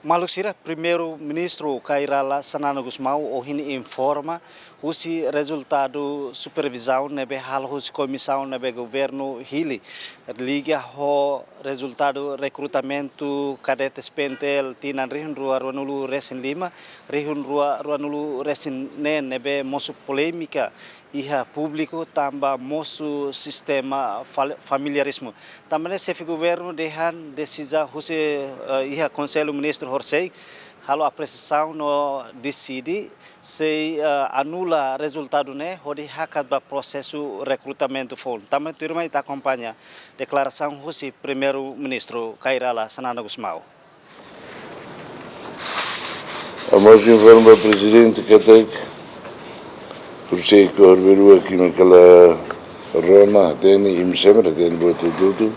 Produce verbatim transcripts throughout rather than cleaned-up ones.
Maluk sira, Primeiru-Ministru Kay Rala Xanana Gusmão ohin informa husi rezultadu supervizaun ne'ebé halo husi komisaun ne'ebé governu hili, liga ho rezultadu rekrutamentu kadetes P N T L tinan rihun rua ruanulu resin lima, rihun rua ruanulu resin neen ne'ebé mosu polémika iha públiku tanba mosu sistema fal-, familiarizmu. Tanba ne'e Xefe Governu dehan desizaun husi, eh, iha Konsellu Ministru horisehik halo apresiasaun no deside sei, eh, anula rezultadu ne'e hodi hakat ba prosesu rekrutamentu foun. Tanba ne'e tuirmai ita akompaña deklarasaun husi Primeiru-Ministru Kay Rala Xanana Gusmão. Ha'u mós informa Prezidente katak husi korberu aki mekala rona hatene, imi sempre hatene buat hotu-hotu,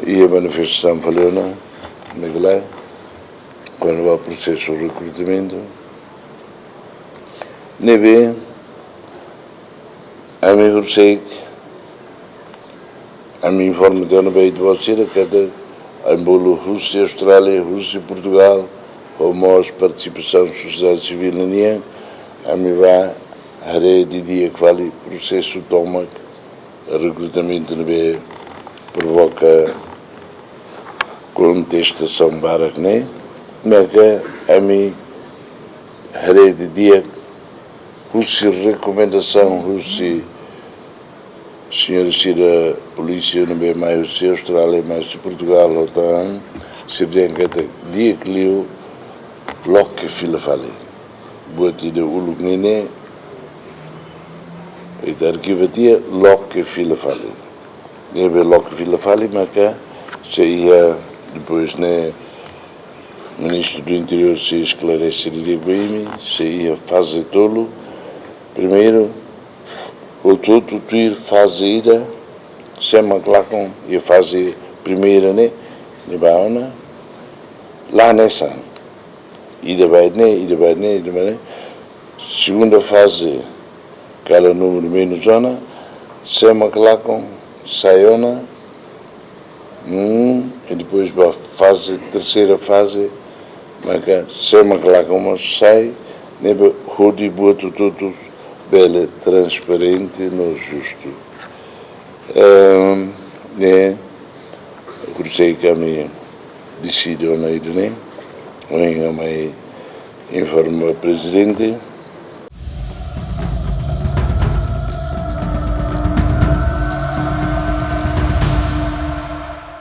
iha manifestasaun fali ona mekala kona-ba prosesu rekrutamentu. Ne'ebé ami horisehik, ami informa tiha ona ba ita-boot sira katak ami bolu husi Austrália, husi Portugal, ho mós partisipasaun sosiedade sivíl nian, ami bá haree didi'ak fali prosesu tomak rekrutamentu ne'ebé provoka kontestasaun barak ne'e, maka ami haree didi'ak husi rekomendasaun husi señór sira polísia ne'ebé mai husi Austrália, mai husi Portugal, ho tan, sira dehan katak di'ak liu loke fila fali. Buat ida uluk nian ne'e, ita arkiva tiha, loke fila fali. Ne'ebé loke fila fali maka sei iha, depois ne'e Ministru do Interiór sei esklarese didi'ak ba imi, sei iha faze tolu. Primeiru, hotu-hotu tuir faze ida, sé mak lakon iha faze primeira ne'e, ne'e ba ona, la hanesan. Ida ba ne'e, ida ba ne'e, ida ba ne'e. Segunda faze, kala númeru menus ona, sé mak lakon, sai ona, hum, i depois ba faze, terseira faze, maka sé mak lakon mós sai, ne'ebé hodi buat hotu-hotu bele transparente no justu. Ehm, ne'e, horisehik ami deside ona ida-ne'e, ohin ami informa Prezidente,